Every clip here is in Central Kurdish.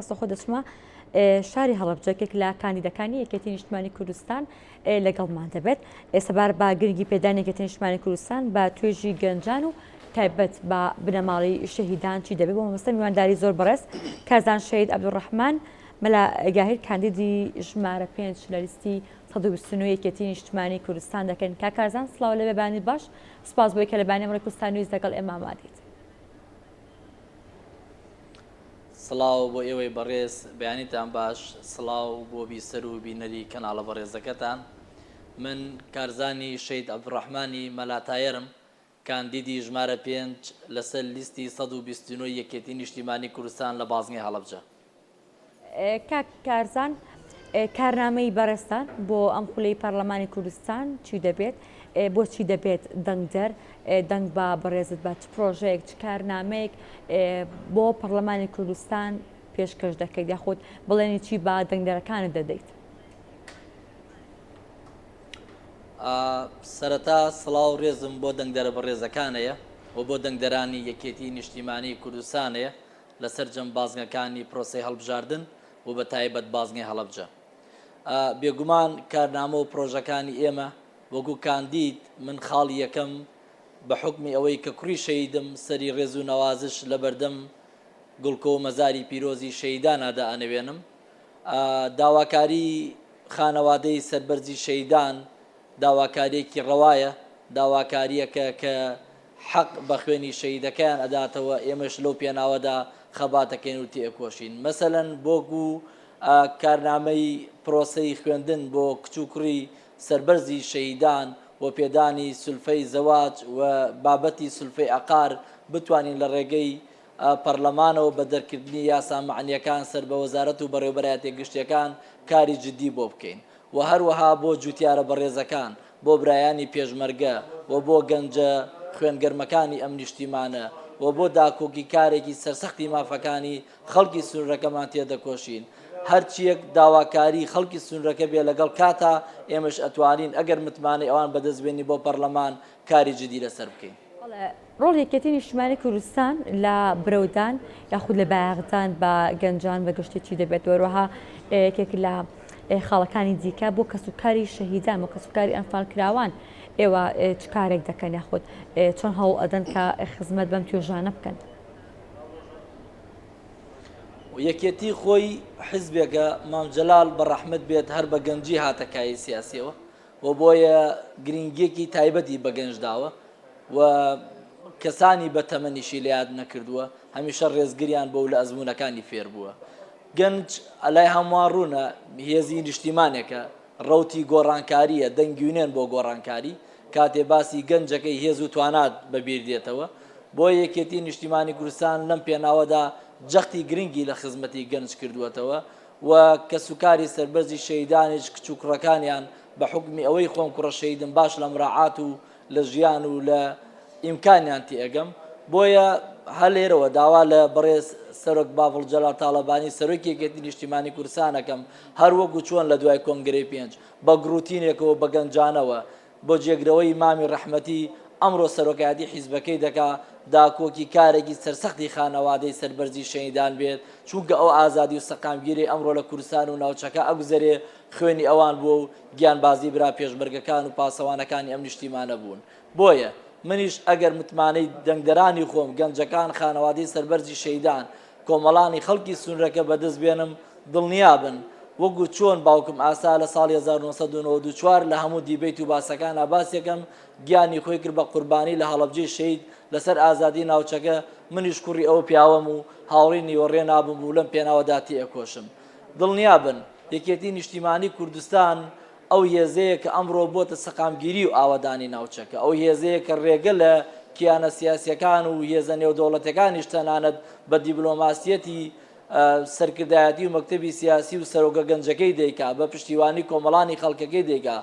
ڕاستەوخۆ دەچمە شاری هەڵەبجە یەکێک لە کاندیدەکانی یەکێتی نیشتمانی کوردستان لەگەڵمان دەبێت سەبارەت بە گرنگی پێدانی یەکێتی نیشتمانی کوردستان بە توێژی گەنجان و تایبەت بە بنەماڵەی شەهیدان چی دەبێت بۆ مەبەستە میوانداری زۆر بەڕێز کارزان شەهید عەبدولڕەحمان مەلا گاهیر کاندیدی ژمارە پێنج لە لیستی 129 یەکێتی نیشتمانی کوردستان دەکەین. کاک کارزان سڵاو لەوێ بانی باش سوپاس بۆی کە لە بانی ئەمڕۆی کوردستان نیوز لەگەڵ ئێمە ئامادەیت. سڵاو بۆ ئێوەی بەڕێز بەیانیتان باش سڵاو بۆ بیسەر و بینەری کەناڵە بەڕێزەکەتان من کارزانی شەهید عەبدولڕەحمانی مەلا تایەرم کاندیدی ژمارە پێنج لەسەر لیستی 129 یەکێتی نیشتیمانی کوردستان لە بازنەی هەڵەبجە. کاک کارزان کارنامەی بەڕێزتان بۆ ئەم خولەی پەرلەمانی کوردستان چی دەبێت؟ بۆچی دەبێت دەنگدەر دەنگ بە بەڕێزت بە چ پرۆژەیەک چ کارنامەیەک بۆ پەرلەمانی کوردستان پێشکەش دەکەیت یاخود بڵێنی چی بە دەنگدەرەکانت دەدەیت؟ سەرەتا سڵاو ڕێزم بۆ دەنگدەرە بەڕێزەکانەیە و بۆ دەنگدەرانی یەکێتی نیشتیمانی کوردستانەیە لە سەرجەم بازنەکانی پرۆسەی هەڵبژاردن و بە تایبەت بازنەی هەڵەبجە. بێگومان کارنامە و پرۆژەکانی ئێمە وەکو کاندید من خاڵی یەکەم بە حوکمی ئەوەی کە کوڕی شەهیدم سەری ڕێز و نەوازش لە بەردەم گوڵکۆ و مەزاری پیرۆزی شەهیدانا دائەنەوێنم. داواکاری خانەوادەی سەربەرزی شەهیدان داواکاریەکی ڕەوایە، داواکاریەکە کە حەق بە خوێنی شەهیدەکەیان ئەداتەوە، ئێمەش لەو پێناوەدا خەبات ئەکەین و تێئەکۆشین. مەسەلەن بۆکو کارنامەی پرۆسەی خوێندن بۆ کچ و کوڕی سەربەرزی شەهیدان و پێدانی سولفەی زەواج و بابەتی سولفەی عەقار بتوانین لە ڕێگەی پەرلەمانەوە بە دەرکردنی یاسا مەعنیەکان سەر بە وەزارەت و بەڕێوبەرایەتیە گشتیەکان کاری جدی بۆ بکەین و هەروەها بۆ جوتیارە بەڕێزەکان بۆ برایانی پێشمەرگە و بۆ گەنجە خوێنگەرمەکانی ئەم نیشتیمانە و بۆ داکۆکیکارێکی سەرسەختی مافەکانی خەڵکی سنورەکەمان تێدەکۆشین. هەرچیەک داواکاری خەڵکی سنورەکە بێ لەگەڵ کاتا ئێمەش ئەتوانین ئەگەر متمانەی ئەوان بەدەست بێنین بۆ پەڕلەمان کاری جدی لەسەر بکەین. بەڵێ ڕۆڵی یەکێتی نیشتیمانی کوردستان لە برەودان یاخود لە بایەخدان بە گەنجان بە گشتی چی دەبێت وەروەها یەکێک لە خاڵەکانی دیکە بۆ کەسوکاری شەهیدان بۆ کەسوکاری ئەنفالکراوان ئێوە چ کارێک دەکەن یاخود چۆن هەوڵ ئەدەن کە خزمەت بەم توێژانە بکەن؟ یەکێتی خۆی حزبێکە مام جەلال بە ڕەحمەت بێت هەر بە گەنجی هاتە کایەی سیاسیەوە و بۆیە گرنگیەکی تایبەتی بە گەنج داوە و کەسانی بە تەمەنیشی لە یاد نەکردووە هەمیشە ڕێزگریان بۆ و لە ئەزموونەکانی فێر بووە گەنج لای هەمووان ڕوونە هێزی نیشتیمانێکە ڕەوتی گۆڕانکارییە دەنگیونێن بۆ گۆڕانکاری کاتێ باسی گەنجەکەی هێز و توانات بە بیر دێتەوە بۆیە یەکێتی نیشتیمانی کوردستان لەم پێناوەدا جەختی گرنگی لە خزمەتی گەنج کردووەتەوە و کەسوکاری سەربەرزی شەهیدانیش کچ و کوڕەکانیان بە حوکمی ئەوەی خۆم کوڕە شەهیدم باش لە مراعات و لە ژیان و لە ئیمکانیان تێئەگەم بۆیە هەر لێرەوە داوا لە بەڕێز سەرۆک باڤڵ جەلال تاڵەبانی سەرۆکی یەکێتی نیشتیمانی کوردستان ئەکەم هەر وەکو چۆن لە دوای کۆنگرەی پێنج بە گڕوتینێکەوە بە گەنجانەوە بۆ جێگرەوەی مامی ڕەحمەتی ئەمڕۆ سەرۆکایەتی حیزبەکەی دەکا داکۆکی کارێکی سەرسەختی خانەوادەی سەربەرزی شەهیدان بێت چونکە ئەو ئازادی و سەقامگیرەی ئەمڕۆ لە کوردستان و ناوچەکە ئەگوزەرێ خوێنی ئەوان بووە و گیانبازی برا پێشمەرگەکان و پاسەوانەکانی ئەم نیشتیمانە بوون بۆیە منیش ئەگەر متمانەی دەنگدەرانی خۆم، گەنجەکان، خانەوادەی سەربەرزی شەهیدان، کۆمەڵانی خەڵکی سنورەکە بەدەست بێنم، دڵنیابن وەکو چۆن باوکم ئاسا لە ساڵی 1994 لە هەموو دیبەیت و باسەکانا باسیەکەم گیانی خۆی کرد بە قوربانی لە هەڵەبجەی شەهید لەسەر ئازادی ناوچەکە، منیش کوڕی ئەو پیاوەم و هاوڕێی نیوەڕێ نابم و لەم پێناوەدا تێئەکۆشم. دڵنیابن یەکێتی نیشتیمانی کوردستان ئەو هێزەیە کە ئەمڕۆ بۆتە سەقامگیری و ئاوەدانی ناوچەکە، ئەو هێزەیە کە ڕێگە لە کیانە سیاسییەکان و هێزە نێودەوڵەتیەکانیش تەنانەت بە دیبلۆماسیەتی سەرکردایەتی و مەکتەبی سیاسی و سەرۆکە گەنجەکەی دەیکا، بە پشتیوانی کۆمەڵانی خەڵکەکەی دەیکا،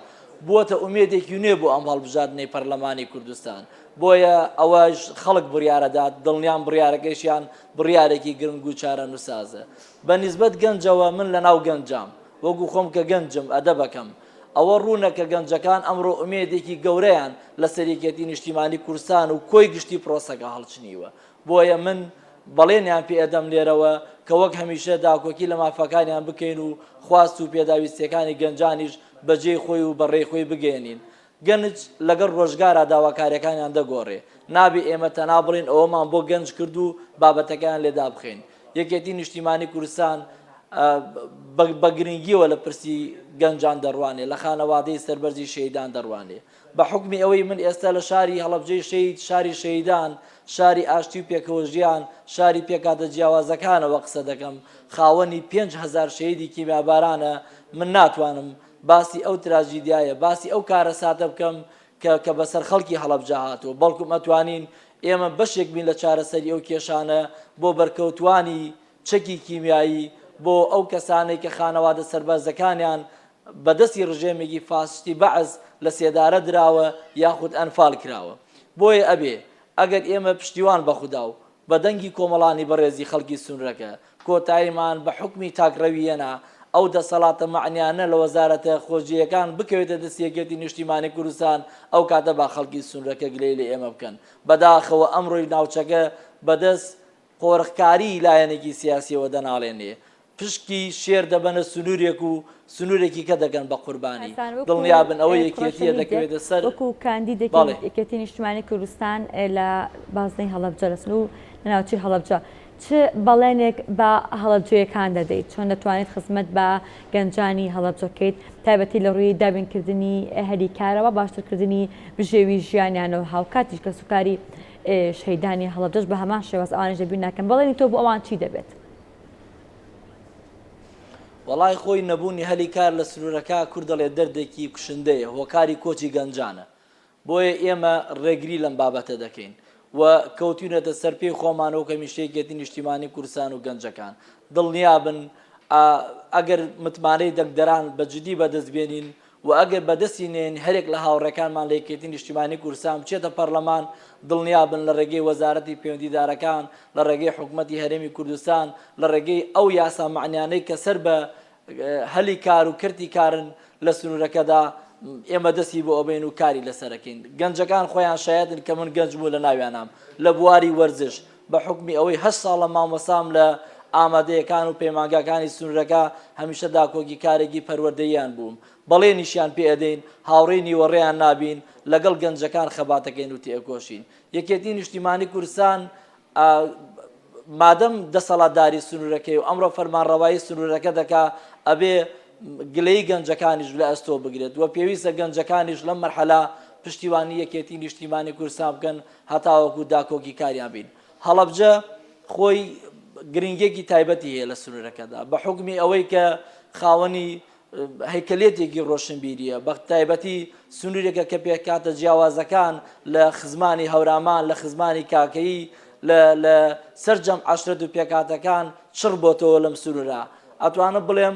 بووەتە ئومێدێکی نوێ بۆ ئەم هەڵبژاردنەی پەرلەمانی کوردستان. بۆیە ئەوەش خەڵک بڕیارەدات، دڵنیام بڕیارەکەیشیان بڕیارێکی گرنگ و چارەنووسسازە. بە نیسبەت گەنجەوە من لەناو گەنجام، وەکو خۆم کە گەنجم ئەدەبەکەم. ئەوە ڕوونە کە گەنجەکان ئەمڕۆ ئومێدێکی گەورەیان لەسەر یەکێتی نیشتیمانی کوردستان و کۆی گشتی پرۆسەکە هەڵچنیوە. بۆیە من بەڵێنیان پێ ئەدەم لێرەوە کە وەک هەمیشە داکۆکی لە مافەکانیان بکەین و خواست و پێداویستیەکانی گەنجانیش بە جێی خۆی و بە ڕێی خۆی بگەیەنین. گەنج لەگەڵ ڕۆژگارا داواکاریەکانیان دەگۆڕێ. نابێ ئێمە تەنها بڵێین ئەوەمان بۆ گەنج کرد و بابەتەکەیان لێ دابخەین. یەکێتی نیشتیمانی کوردستان بە گرنگیەوە لە پرسی گەنجان دەڕوانێ، لە خانەوادەی سەربەرزی شەهیدان دەڕوانێ. بە حوکمی ئەوەی من ئێستا لە شاری هەڵەبجەی شەهید، شاری شەهیدان، شاری ئاشتی و پێکەوەژیان، شاری پێکهاتە جیاوازەکانەوە قسە دەکەم، خاوەنی 5000 شەهیدی کیمیابارانە، من ناتوانم باسی ئەو تراژیدیایە، باسی ئەو کارەساتە بکەم کە کە بەسەر خەڵکی هەڵەبجە هاتووە، بەڵکوم ئەتوانین ئێمە بەشێک بین لە چارەسەری ئەو کێشانە بۆ بەرکەوتوانی چەکی کیمیایی، بۆ ئەو کەسانەی کە خانەوادە سەربەرزەکانیان بە دەستی ڕژێمێکی فاسستی بەعس لە سێدارە دراوە یاخود ئەنفال کراوە. بۆیە ئەبێ ئەگەر ئێمە پشتیوان بە خودا و بە دەنگی کۆمەڵانی بەڕێزی خەڵکی سنورەکە کۆتاییمان بە حوکمی تاکڕەوی هێنا، ئەو دەسەڵاتە مەعنیانە لە وەزارەتە خۆجێیەکان بکەوێتە دەستی یەکێتی نیشتیمانی کوردستان، ئەو کاتە با خەڵکی سنورەکە گلەیی لە ئێمە بکەن. بەداخەوە ئەمڕۆی ناوچەکە بەدەست قۆرخکاریی لایەنێکی سیاسییەوە دەناڵێنێ. پشکی شێر دەبەنە سنوورێک و سنوورێکی کە دەکەن بە قوربانی. کارزان وەکو دڵنیابن ئەوە کوڕە یەکێتییە شەهیدێک، دەکەوێتە سەر وەکو کاندیدێکی بەڵێ. یەکێتی نیشتمانی کوردستان لە بازنەی هەڵەبجە لە سنوور لە ناوچەی هەڵەبجە چ بەڵێنێک بە هەڵەبجەیەکان دەدەیت؟ چۆن دەتوانیت خزمەت بە گەنجانی هەڵەبجە بکەیت تایبەتی لە ڕووی دابینکردنی هەلی کارەوە، باشترکردنی بژێوی ژیانیانەوە هاوکاتیش کەسوکاری شەهیدانی هەڵەبجەش بە هەمان شێواز ئەوانیش لەبیر ناکەن بەڵێنی تۆ بۆ ئەوان چی دەبێت؟ وەڵای خۆی نەبوونی هەلی کار لە سنوورەکە کورد دەڵێ دەردێکی کوشندەیە هۆکاری کۆچی گەنجانە بۆیە ئێمە ڕێگری لەم بابەتە دەکەین و کەوتوینەتە سەر پێی خۆمان وەک هەمیشە یەکێتی نیشتیمانی کوردستان و گەنجەکان دڵنیابن ئەگەر متمانەی دەنگدەران بە جدی بەدەست بێنین و ئەگەر بەدەستی نێین هەرێک لە هاوڕێکانمان لە یەکێتی نیشتیمانی کوردستان بچێتە پەرلەمان دڵنیابن لە ڕێگەی وەزارەتی پەیوەندیدارەکان لە ڕێگەی حکومەتی هەرێمی کوردستان لە ڕێگەی ئەو یاسا مەعنیانەی کە سەر بە هەلی کار و کەرتی کارن لە سنوورەکەدا ئێمە دەستی بۆ ئەبەین و کاری لەسەرەکەین گەنجەکان خۆیان شایەتن کە من گەنج بوو لە ناویانام لە بواری وەرزش بە حوکمی ئەوەی هەشت ساڵە مامۆستام لە ئامادەیەکان و پەیمانگاکانی سنوورەکە هەمیشە داکۆکی کارێکی پەروەردەییان بووم بەڵێنیشیان پێ ئەدەین هاوڕێی نیوەڕێیان نابین لەگەڵ گەنجەکان خەباتەکەین و تێئەکۆشین یەکێتی نیشتیمانی کوردستان مادەم دەسەڵاتداری سنوورەکەی و ئەمڕۆ فەرمانڕەوایی سنوورەکە دەکا ئەبێ گلەیی گەنجەکانیش لە ئەستۆ بگرێت و پێویستە گەنجەکانیش لەم مەرحەلە پشتیوانی یەکێتی نیشتیمانی کوردستان بکەن هەتاوەکو داکۆکی کاریان بین. هەڵەبجە خۆی گرنگیەکی تایبەتی هەیە لە سنوورەکەدا بە حوکمی ئەوەی کە خاوەنی هەیکەلێتێکی ڕۆشنبیریە بە تایبەتی سنوورێکە کە پێکهاتە جیاوازەکان لە خزمانی هەورامان لە خزمانی کاکەیی لە لە سەرجەم عەشرەت و پێکهاتەکان چڕ بۆتەوە لەم سنوورە ئەتوانم بڵێم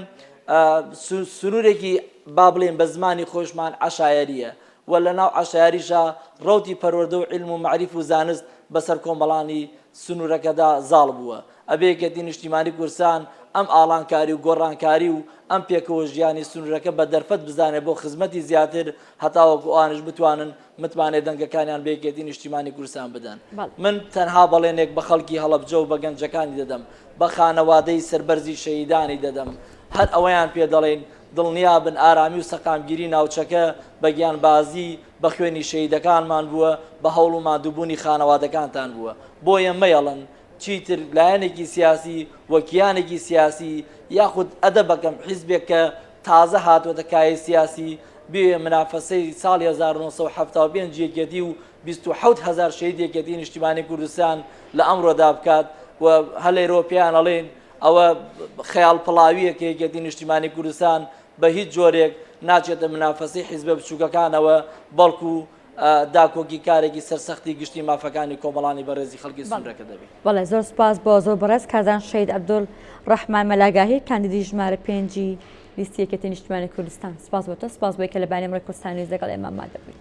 سنوورێکی با بڵێن بە زمانی خۆشمان عەشایەریە و لە ناو عەشایەریشا ڕەوتی پەروەردە و عیلم و مەعریف و زانست بەسەر کۆمەڵانی سنوورەکەدا زاڵ بووە. ئەبێ یەکێتی نیشتیمانی کوردستان ئەم ئاڵانکاری و گۆڕانکاری و ئەم پێکەوە ژیانی سنوورەکە بە دەرفەت بزانێ بۆ خزمەتی زیاتر هەتاوەکو ئەوانیش بتوانن متمانەی دەنگەکانیان بە یەکێتی نیشتیمانی کوردستان بدەن. من تەنها بەڵێنێک بە خەڵکی هەڵەبجە و بە گەنجەکانی دەدەم، بە خانەوادەی سەربەرزی شەهیدانی دەدەم، هەر ئەوەیان پێ دەڵێین دڵنیابن ئارامی و سەقامگیری ناوچەکە بە گیانبازی، بە خوێنی شەهیدەکانمان بووە، بە هەوڵ و ماندووبوونی خانەوادەکانتان بووە. بۆیە مەیەڵن چیتر لایەنێکی سیاسی و کیانێکی سیاسی یاخود ئەدەبەکەم حیزبێک کە تازە هاتووەتە کایەی سیاسی بێ منافەسەی ساڵی 1975 یەکێتی و 27 هەزار شەهید یەکێتی نیشتیمانی کوردستان لە ئەمڕۆدا بکات و هەر لێرەوە پێیان ئەڵێین ئەوە خەیاڵ پڵاوییە کە یەکێتی نیشتیمانی کوردستان بە هیچ جۆرێک ناچێتە منافەسەی حیزبە بچووکەکانەوە بەڵکو داکۆکی کارێکی سەرسەختی گشتی مافەکانی کۆمەڵانی بەڕێزی خەڵکی سنوورەکە دەبین. بەڵێ زۆر سوپاس بۆ زۆر بەڕێز کارزان شەهید عەبدول ڕەحمان مەلاگاهی کاندیدی ژمارە پێنجی لیستی یەکێتی نیشتمانی کوردستان سوپاس بۆ تۆ سوپاس بۆی کە لە بانی ئەمڕۆی کوردستان نیوز لەگەڵ ئێمە مادە بوویت.